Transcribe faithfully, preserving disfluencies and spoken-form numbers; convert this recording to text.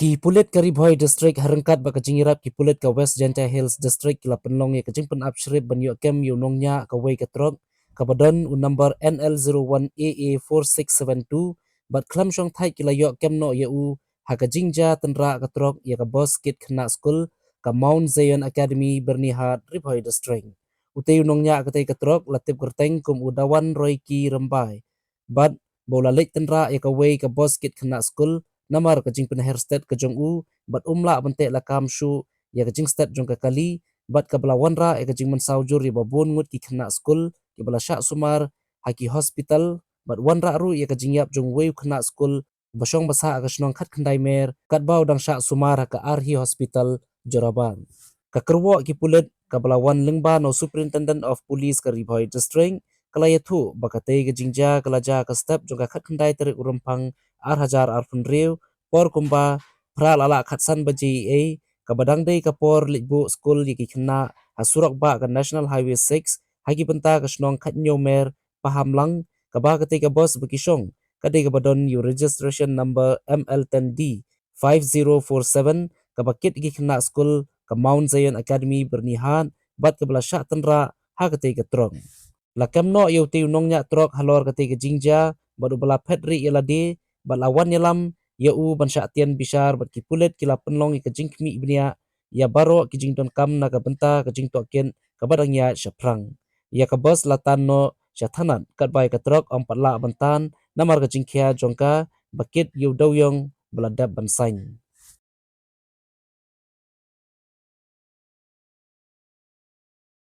Ki pulit ka Ri Bhoi District ha ryngkat bad ka jingïarap ki pulit ka West Jaintia Hills District ki la pynlong ïa ka jingpynap shrip ban ïoh kem ïa u nongñiah kawei ka trok kaba don u number N L zero one A A four six seven two bad khlem shong thait ki la ïoh kem noh ïa u ha ka jingjia tynrah ka trok ïa ka bus kit khynnah skul ka Mount Zion Academy, Byrnihat, Ri Bhoi District. Utei u nongñiah katei ka trok la tip kyrteng kum u Dawan Roiki Rymbai bad ba u la leit tynrah ïa kawei ka bus kit khynnah skul namar ka jingpynher stet ka jong u bad um lah ban teh lakam shuh ïa ka jingstet jong ka kali bad kaba la wanrah ïa ka jingmynsaw jur ïa ba bun ngut ki khynnah skul kiba la shah sumar ha ki hospital bad wanrah ruh ïa ka jingïap jong uwei u khynnah skul ba shong ba sah ha ka shnong Khatkhyndai Mer katba u dang shah sumar ha ka R H Hospital, Jorabat. Ka kyrwoh ki pulit kaba la wan lyngba na u Superintendent of Police ka Ri Bhoi District ka la ïathuh ba katei ka jingjia ka la jia ha ka step jong ka khatkhyndai tarik u Rymphang ar hajar arphew hynriew por kumba phra la lah khatsan baje eiei kaba dang dei ka por leit buh skul ïa ki khynnah ha surok bah ka National Highway six ha ki bynta ka shnong Khathynñiewmer, Pahamlang, kaba katei ka bus ba ki shong ka dei kaba don ïa u registration number M L ten D five zero four seven kaba kit ïa ki khynnah skul ka Mount Zion Academy, Byrnihat bad kaba la shah tynrah ha katei ka trok. La kem noh ïa utei u nongñiah trok halor katei ka jingjia bad uba la phet rieh ïa lade bad la wan ïalam ïa u ban shah tian bishar bad ki pulit ki la pynlong ïa ka jingkhmih bniah ïa baroh ki jingdonkam na ka bynta ka jingtohkit kaba dang ïaid shaphrang. Ïa ka bus la tan noh sha thanat katba ïa ka trok ym pat lah ban tan namar ka jingkhia jong ka ba kit ïa u dewïong ba la dep ban saiñ.